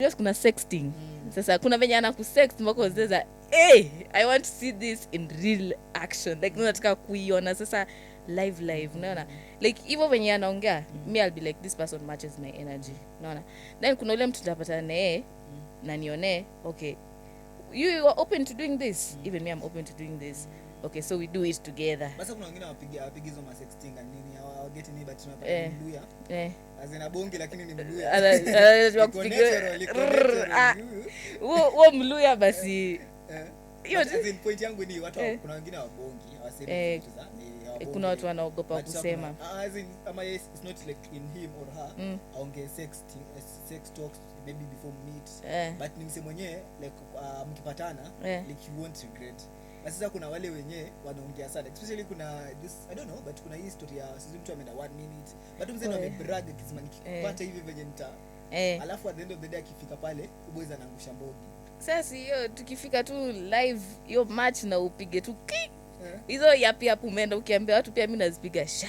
Just kuna sexting. Sasa kuna venye anakusext mpaka uzeza, "Hey, I want to see this in real action." Like, nataka kuiona sasa live live, unaona? Like, hivyo venye anaongea, me, I'll be like, "This person matches my energy," unaona? Then kuna ule mtu tutapatana naye na nione, okay, you are open to doing this, even me, I'm open to doing this. Okay, so we do it together. Basi kuna wengine wapiga hizo ma sexting and nini, hawageti nini, but tunapata ni Mluya. As in abongi, lakini ni Mluya. Anajua Iko natural, iko natural. Ah, huo Mluya basi. Eh. Hiyo But as in, point yangu ni watu kuna wengine hawabongi, hawasemi vitu za hawabongi. Kuna watu wanaogopa But sasa kusema. Ah, as in, ama yes, it's not like in him or her aongee sex talks maybe before meet, but ni mse mwenyewe, like, mkipatana, like, you won't regret. Na sasa kuna wale wenyewe wanaongea sana, especially kuna this, I don't know, but kuna hii story ya sijui mtu ameenda one minute, but mzee ndo amebrag akisema, "Nikipata hivi venye nita," alafu at the end of the day akifika pale, boys anaangusha mbogi. Sasa hiyo tukifika tu live, hiyo match, na upige tu Eh. hizo yap yap umeenda ukiambia watu, pia mi nazipiga sha.